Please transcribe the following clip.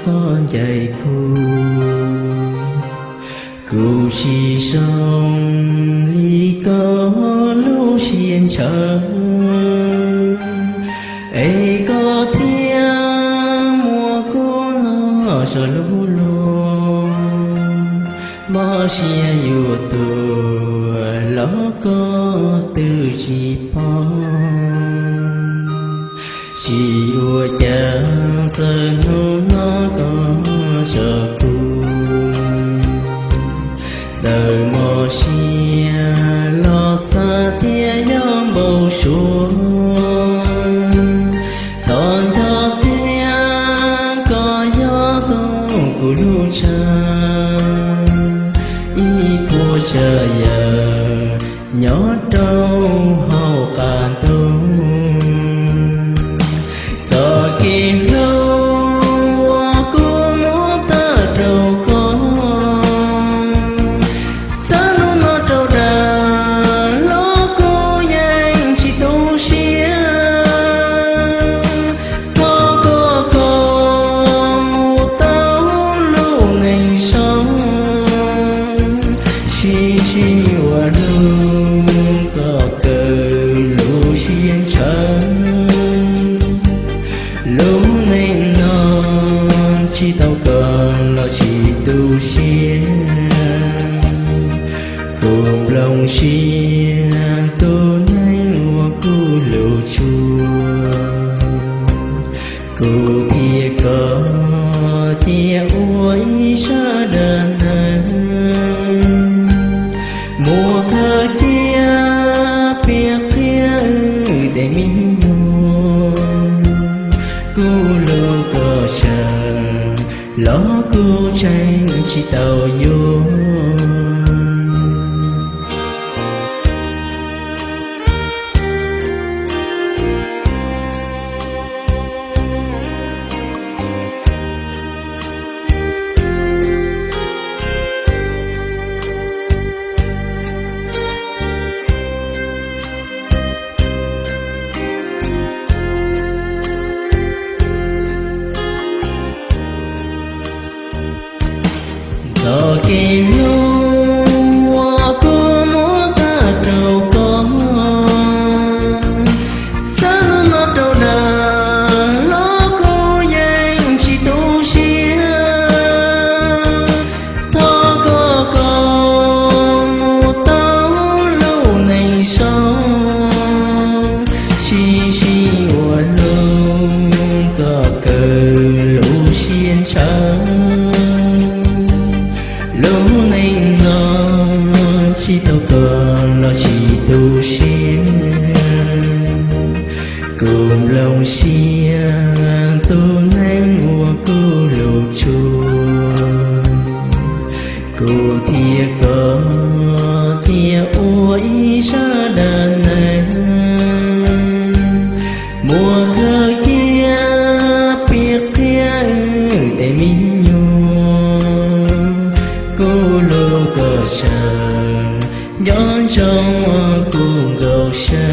koj ncaim kuv, kuv tsis zoo li koj lub siab ntshaw, es koj thiaj muab kuv noj tso lub lub, mob siab yuav tuag los koj twb tsis paub. Tsis ua cas txawm hnub no koj tso kuv, txawm mob siab los xav thiab yog npau suav. Tos nco thiab koj yog tau kuv lub tshav, ib puas tsav yam nyob rau hauv qab ntuj. Txoj kev hlub uas kuv muab tag rau koj, txawm hnub no rau dag los kuv yeej tsis tu siab. Thov koj kom mus tau lub neej zoo, tsis tsim ua lub koj kaw lub siab ntshaw. Lub neej no tsis tau koj los tsis tu siab. Kuv nplooj siab tus neeg uas kuv hlub tshua, kuv thiab koj thiaj ua ib sab dab neeg. Muaj khaws cia piav qhia wb tej me nyuam, kuv hlub koj tsawg los kuv tseem tsis tau yuav. Txoj kev hlub uas kuv muab tag rau koj, txawm hnub no rau dag los kuv yeej tsis tu siab. Thov koj kom mus tau lub neej zoo, tsis tsim ua lub koj kaw lub siab ntshaw. Lub neej no tsis tau koj los tsis tu siab. Kuv nplooj siab tus neeg uas kuv hlub tshua, kuv thiab koj thiaj ua ib sab dab neeg. Muaj khaws cia piav qhia wb tej me nyuam, kuv hlub koj tsawg, nco ntsoov ua kuv nkaus sab.